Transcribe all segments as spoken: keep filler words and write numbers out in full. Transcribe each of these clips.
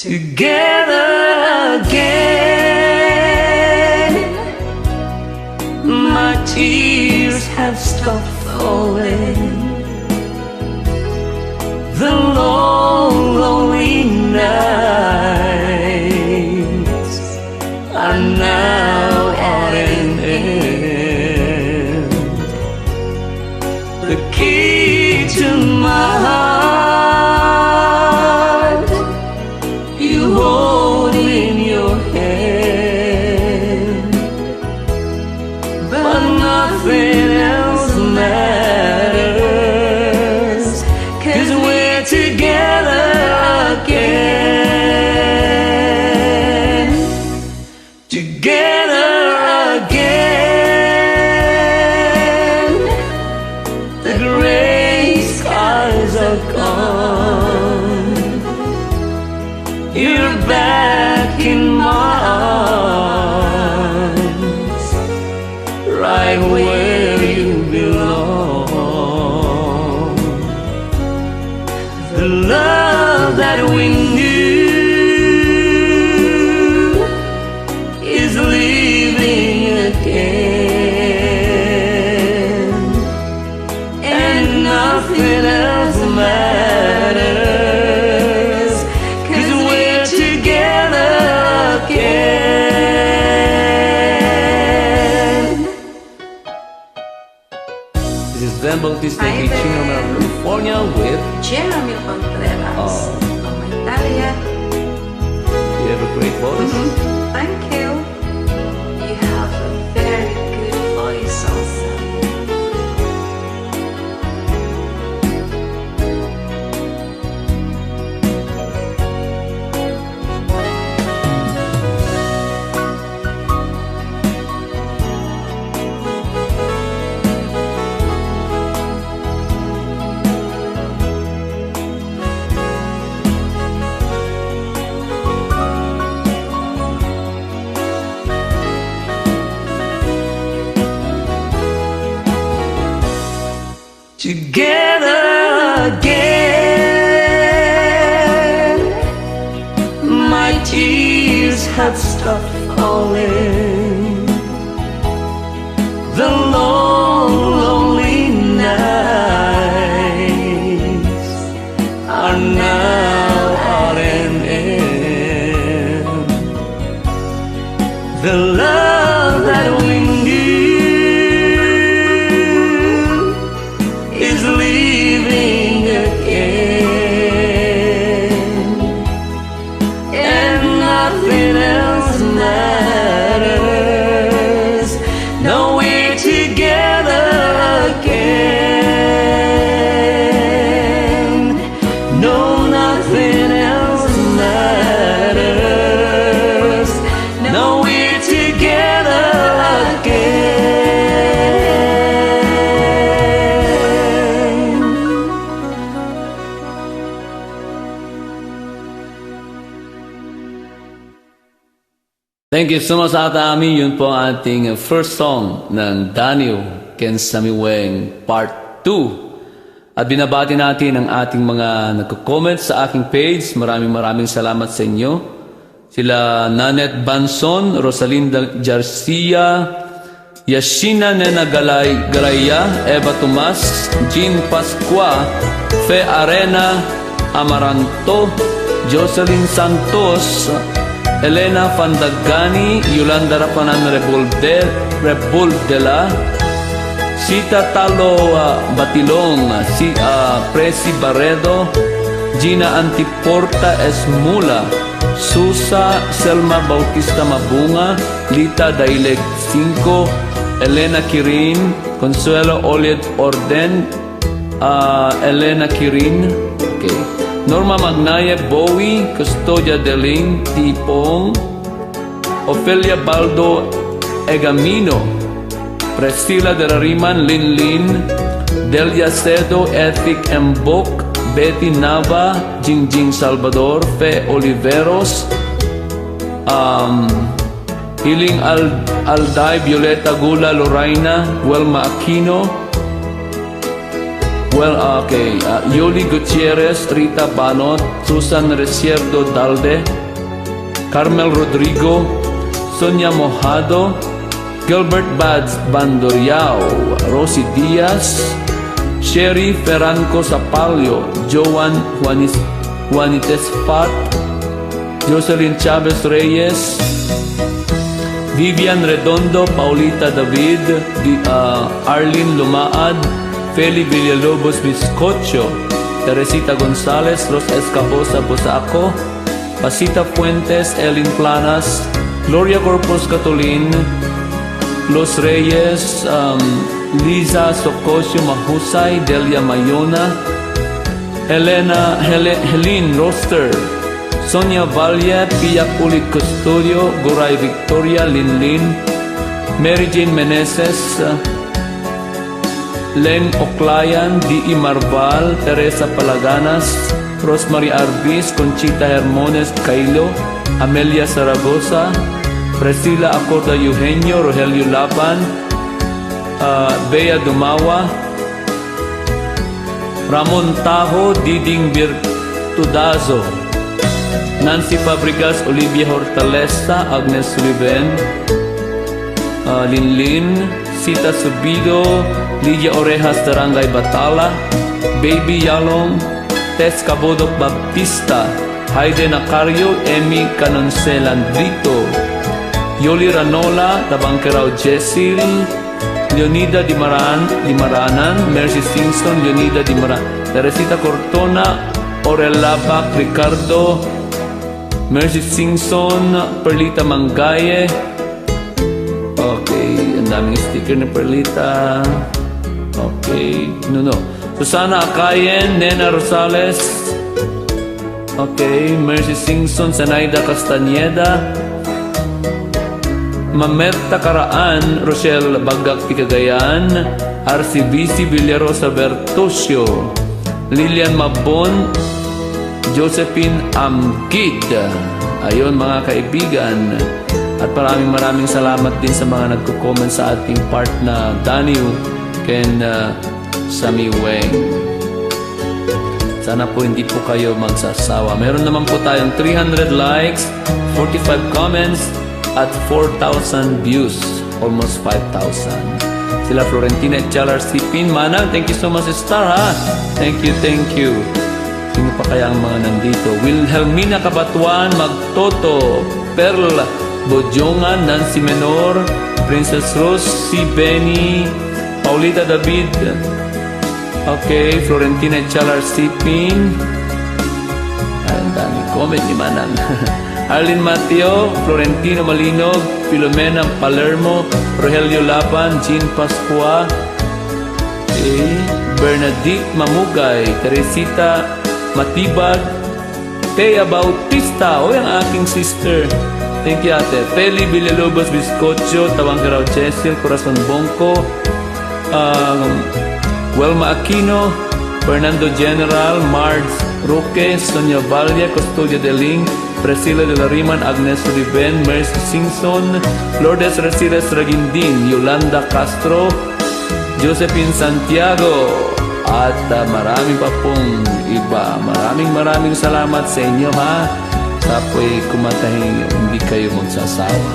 Together again, my tears have stopped falling. The long, lonely nights are now at an end. The key to my heart you hold in your hand, but nothing else matters, 'cause we're together again. Together again, the gray skies are gone. You're back in my arms, right where you belong. The love that we knew is living again, and nothing else matters, 'cause we're together again. This is Ven Bautista, Hi California, with Jeremy Contreras. Oh. Oh, my Italia. You have a great voice. Mhm. Thank you. You have a very good voice also. Together again, my tears have stopped falling. The long, lonely nights are now at an end. The love that we knew is living again, and nothing else matters. Now we're together again. No, nothing else matters. Now we're together again. Thank you so much, Ate Ami. Yun po ang ating first song ng Daniel ken Samiweng Part two. At binabati natin ang ating mga nagko-comment sa aking page. Maraming, maraming salamat sa inyo. Sila Nanette Banson, Rosalinda Garcia, Yashina Nena Galay-, Galaya, Eva Tomas, Jean Pascua, Fe Arena, Amaranto, Jocelyn Santos, Elena Fandagani, Yolanda Rapanan Rebolde-, Reboldela, Sita Talo, ah, Batilong, si, ah, Presi Barredo, Gina Antiporta Esmula, Susa Selma Bautista Mabunga, Lita Daileg Cinco, Elena Kirin, Consuelo Oliet Orden, ah, Elena Kirin, okay. Norma Magnaye Bowie, Custodia Deling Tipong, Ofelia Baldo Egamino, Priscilla Derariman Linlin, Delia Sedo, Ethic Mbok, Betty Nava, Jingjing Salvador, Fe Oliveros, um, Hiling Al-, Alday, Violeta Gula, Loraina, Wilma Aquino, Well, okay. Uh, Yoli Gutierrez, Rita Banot, Susan Resierdo Dalde, Carmel Rodrigo, Sonia Mojado, Gilbert Bads Bandoriao, Rosie Diaz, Sherry Ferranco Sapalio, Joan Juanis, Juanites Fat, Jocelyn Chavez Reyes, Vivian Redondo, Paulita David, Di, ah, Arlene Lumaad, Feli Villalobos Bizcocho, Teresita Gonzalez, Ros Escabosa Busaco, Pasita Fuentes, Ellen Planas, Gloria Corpus Catulin, Los Reyes, um, Liza Socosio Mahusay, Delia Mayona, Helena, Hele-, Helene Roster, Sonia Valle, Pia Kulit Custodio, Guray Victoria, Linlin, Mary Jane Meneses, uh, Leng Oklayan, D E Marval, Teresa Palaganas, Rosemary Arbis, Conchita Hermones Cailo, Amelia Zaragoza, Priscilla Acorda Eugenio, Rogelio Laban, ah, Bea Dumawa, Ramon Tajo, Diding Birtudazo, Nancy Fabregas, Olivia Hortaleza, Agnes Sullivan, ah, Linlin, Sita Subido, Lydia Orejas, Darangay Batala, Baby Yalong, Tess Cabodok Baptista, Hayden Acario, Emmy Canoncelan Brito, Yoli Ranola, Tabangkerao Jessil, Leonida Dimaran-, Dimaranan, Mercy Singson, Leonida Dimara-, Teresita Cortona, Orel Labac, Ricardo, Mercy Singson, Perlita Mangaye. Okay, ang daming sticker ni Perlita. Okay, no, no. Susana Akayen, Nena Rosales. Okay, Mercy Singson, Zenaida Castañeda. Mamerta Karaan, Rochelle Bagak ti Cagayan, R C B C Villarosa Bertocio, Lilian Mabon, Josephine Amgid. Ayun, mga kaibigan. At maraming maraming salamat din sa mga nagko-comment sa ating part na Daniel ken, uh, Sami Weng. Sana po hindi po kayo magsasawa. Meron naman po tayong three hundred likes, forty-five comments, at four thousand views. Almost five thousand. Sila Florentina Chalar Sipin, Manang, thank you so much, star, ha? Thank you, thank you. Sino pa kaya ang mga nandito? Wilhelmina Kabatuan, Magtoto, Pearl Bojongan, Nancy Menor, Princess Rose, si Benny, Paulita David. Okay, Florentina Chalar Sipin. Ay, ang dami comment ni Manang. Arlene Mateo, Florentino Malinog, Filomena Palermo, Rogelio Laban, Jean Pascua, okay, Bernadette Mamugay, Teresita Matibag, Thea Bautista, oy, ang aking sister. Thank you, ate. Feli Villalobos Biscocho, Tawang Garaw Chesil, Corazon Bongko, um, Wilma Aquino, Fernando General, Marge Roque, Sonia Valle, Custodia Deling, Priscilla de la Riman, Agnes Riven, Mercy Singson, Lourdes Resiles Ragindin, Yolanda Castro, Josephine Santiago, at, ah, marami pa pong iba. Maraming, maraming salamat sa inyo, ha. Sa apoy kumatahin, hindi kayo magsasawa.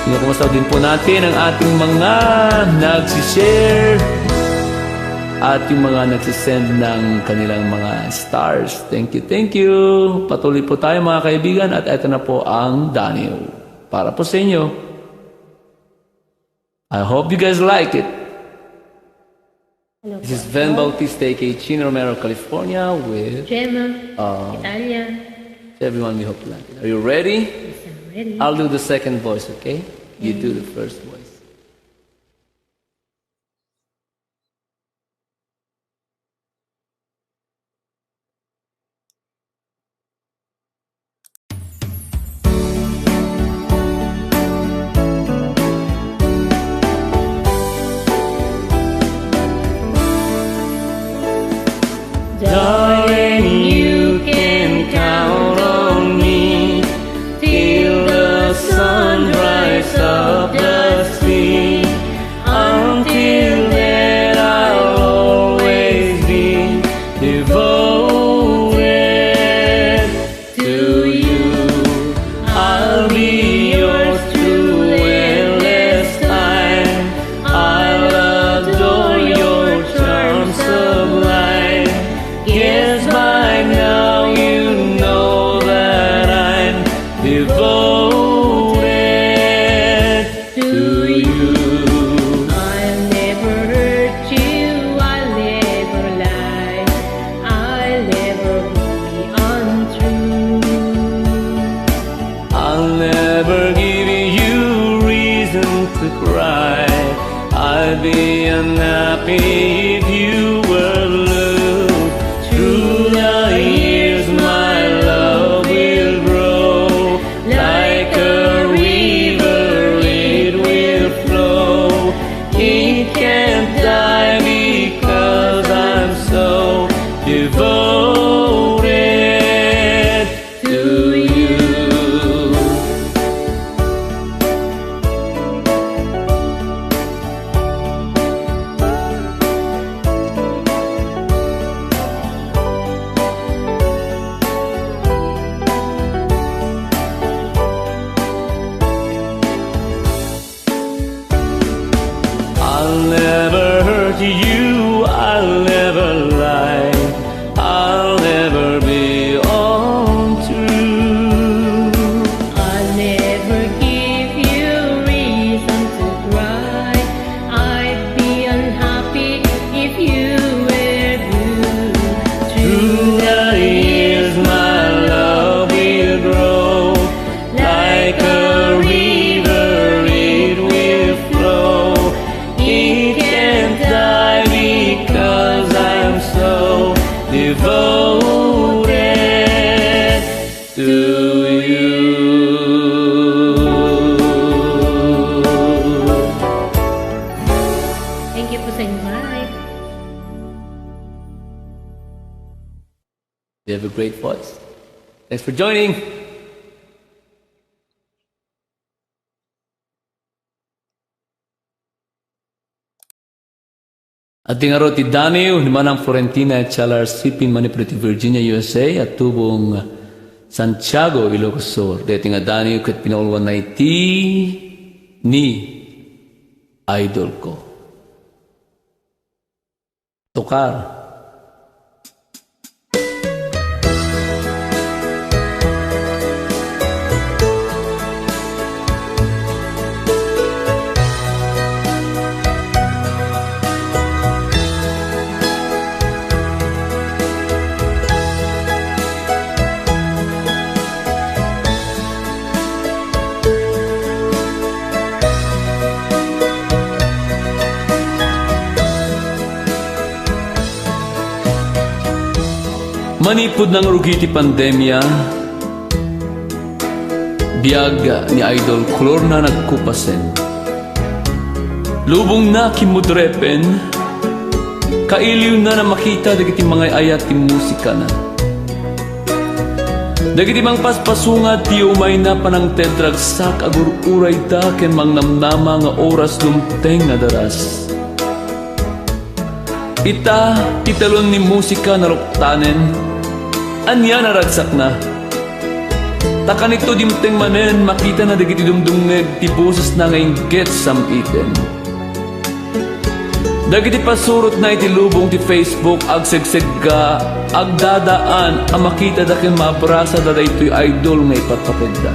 Kinukumusta din po natin ang ating mga nagsishare, at yung mga nagsisend ng kanilang mga stars. Thank you, thank you. Patuloy po tayo, mga kaibigan, at eto na po ang Daniel para po sa inyo. I hope you guys like it. Hello. This is Ven Bautista, A K A Chin Romero, California, with Gemma, uh, Italia. Everyone, we hope you like it. Are you ready? Yes, I'm ready. I'll do the second voice, okay? You do the first voice. Darling, you can count on me till the sunrise of the Yours through endless time. I'll adore your charm sublime. Guess by now you know that I'm devoted to you. I'll never hurt you, I'll never lie, I'll never be untrue. I'll never give you reason to cry. I'd be unhappy if you were blue. Through the years, my love will grow. Like a river, it will flow. It can't die because I'm so devoted to you. I'll never hurt you, I'll never lie, I'll never be untrue. I'll never give you reason to cry. I'd be unhappy if you were blue. Through the years, my love will grow. Like a river, it will flow. It can't die because I'm so devoted to you. Thank you po sa inyo, Mike. You have a great voice. Thanks for joining. Adda ngarud ti daniw ni Manang Florentina Chalar Sipin, manipud iti Virginia, U S A, a tubong Santiago, Ilocos Sur. Daytoy nga daniw ket pinauluanna iti Ni Idol Ko. Tokar. Manipud nangrugi ti pandemia, biag ni Idol Colorna nagkupasen. Lubongna kimmudrepen, kailiwna a makita dagiti mangay-ayat ti musikana. Dagiti mangpaspasungad ti umayna panangted ragsak, agur-urayda ken mangnamnama nga oras dumteng a daras. Ita, ti talon ni musika naluktanen, ania naragsakna? Ta kanito dimteng manen makitana dagiti dumdumngeg ti bosesna nga inggit sam-iten. Dagiti pasurotna iti lubong ti Facebook agsegsegga, agdadaan a makitada ken maabrasada daytoy idol nga ipatpategda.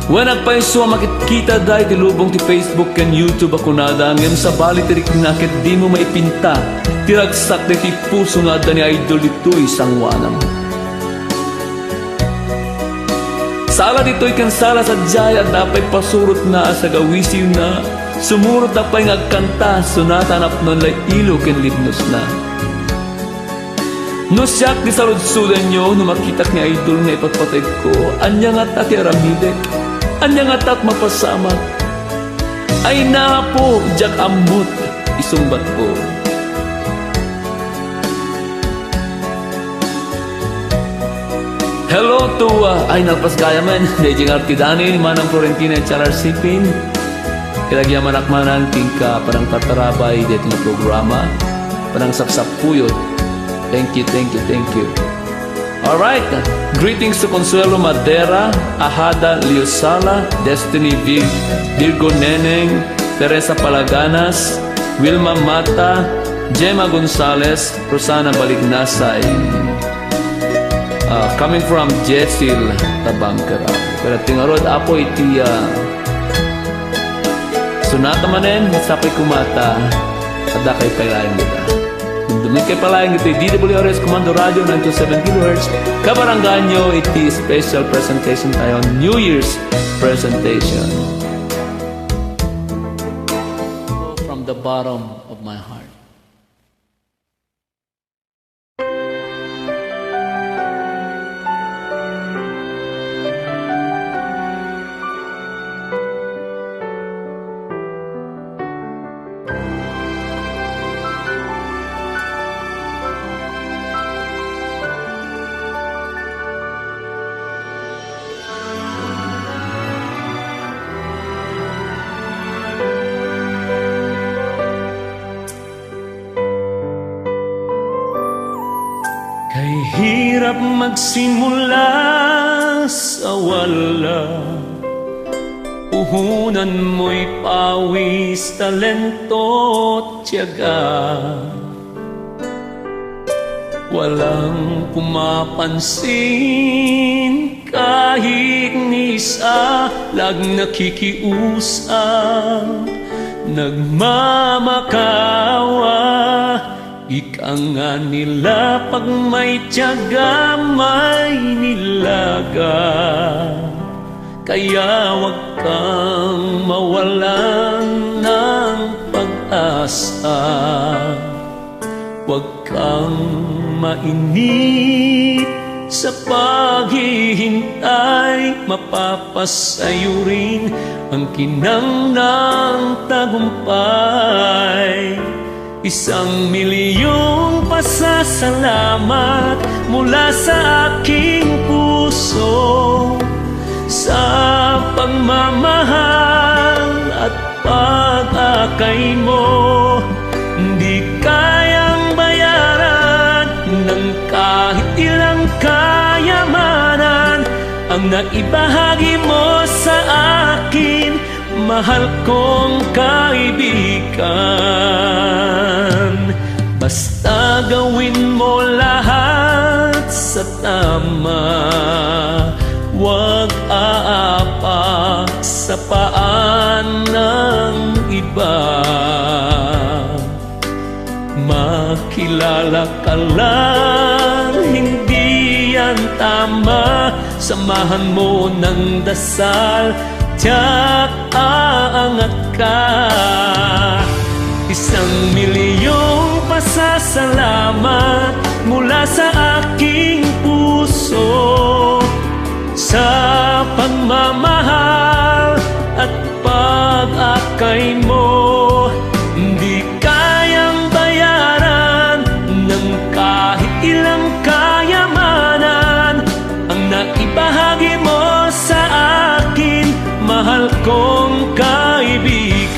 Wen, agpayso a makitkitada iti lubong ti Facebook ken YouTube a kunada, ngem sabali ti rikna ket dimo maipinta ti ragsak daytoy puso nga adda ni idol ditoy sangoanam. Sala ditoy ken sala sadiay, adda pay pasurotna a sagawisiwna, sumurotna pay nga agkanta, sonata a napnon lay ilo ken libnosna. No siak ti saludsodanyo, no makitak ni idol nga ipatpategko, ania ngata ti aramidek? Ania ngata ti mapasamak? Ay, napo, diak ammot, isungbatko. Hello to, uh, ay, nalpas gayamen, daydi nga artidani ni Manang Florentina Chalar Sipin. Ket agyamanak manen ti inka panangtartarabay daytoy nga programa, panangsapsapuyot. Thank you, thank you, thank you. Alright. Greetings to Consuelo Madera, Ahada Liosala, Destiny Vir-, Virgo Neneng, Teresa Palaganas, Wilma Mata, Gemma Gonzalez, Rosana Balignasay. Ah, coming from Jetsil, Tabangkera. Pero tingarod, Apo, iti, ah, sunata manen, sapay kumata, adda kay pailayan kita. Dumdummi kay palayan iti D W R S Commando Radio, nine two seven kilohertz. Kabaranganyo iti special presentation tayo, New Year's presentation. From the bottom of my heart. Kay hirap magsimula sa wala. Puhunan mo'y pawis, talento, tiyaga. Walang pumapansin kahit ni isa, lag nakikiusa, nagmamakawa. Ika nga nila pag may tiyaga, may nilaga. Kaya wag kang mawalan ng pag-asa. Wag kang mainip sa paghihintay, mapapasayurin ang kinang ng tagumpay. Isang milyong pasasalamat mula sa aking puso sa pagmamahal at pag-akay mo. Di kayang bayaran ng kahit ilang kayamanan ang naibahagi mo sa akin, mahal kong kaibigan. Basta gawin mo lahat sa tama, wag aapak sa paan ng iba. Makilala ka lang, hindi yan tama. Samahan mo ng dasal, tiyak aangat ka. Isang milyong pasasalamat mula sa aking puso sa pagmamahal at pag-akay mo. Di kayang bayaran ng kahit ilang kayamanan ang naibahagi mo sa akin, mahal kong kaibigan.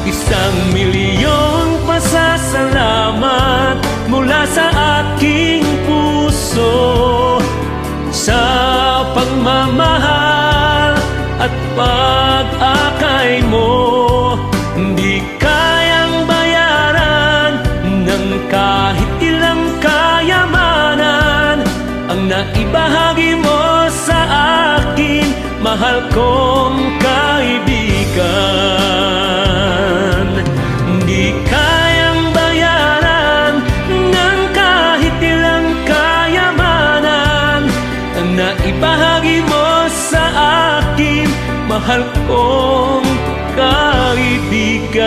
Isang milyong pasasalamat mula sa aking puso sa pagmamahal at pag-akay mo. Di kayang bayaran ng kahit ilang kayamanan ang naibahagi mo sa akin, mahal kong kaibigan. Di kayang bayaran ng kahit ilang kayamanan ang naibahagi mo sa akin, mahal kong kaibigan.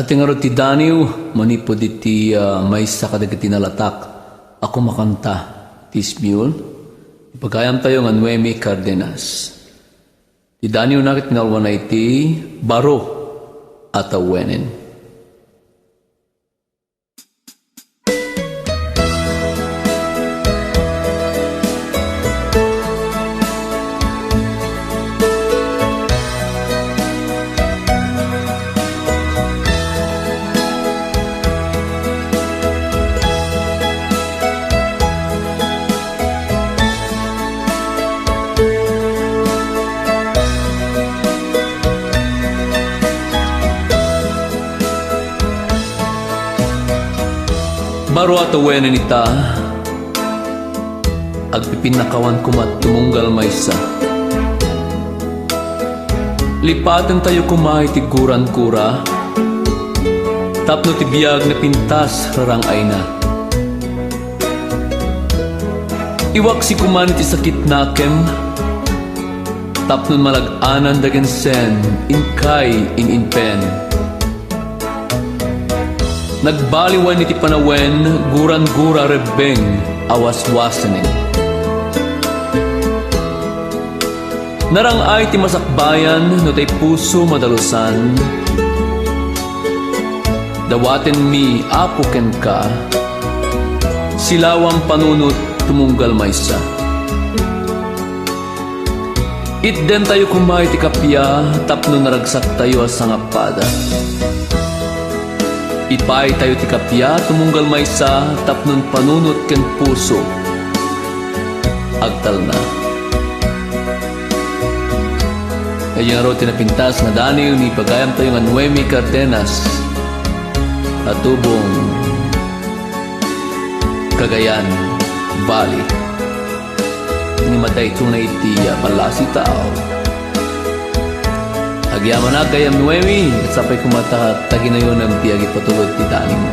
Iti ngarud ti daniw, manipud iti, ah, maysa kadagiti nalatak a kumakanta ti Ismiul, Pagayamtayo nga Noemi Cardenas. Ti daniwna ket kinalwana iti baro a tawenen. Baro a tawenen ita, agpipinnakawan koma tumunggal maysa. Lipatentayo koma iti gurangura tapno ti biag napintas rarang-ayna. Iwaksi koma iti sakitnakem tapno malag-anan dagen sen inkay in-inpen. Nagbaliwen iti panawen gurangura rebbeng a waswasanen. Narang-ay ti masakbayan no tay puso madalusan. Dawatenmi, Apo, kenka, silawam panunot tumunggal maysa. Itdentayo koma iti kappia tapno naragsaktayo a sangapada. Ipaytayo ti kappia tumunggal maysa tapnon panunot ken puso agtalna. Daydiay ngarud ti napintas nga daniw ni pagayamtayo nga Noemi Cardenas a tubong Cagayan Valley. Ni matay ituna iti, ah, ballasi tao. Agyamanak, gayam Noemi, sapay koma ta taginayonem ti agipatulod ti daniw.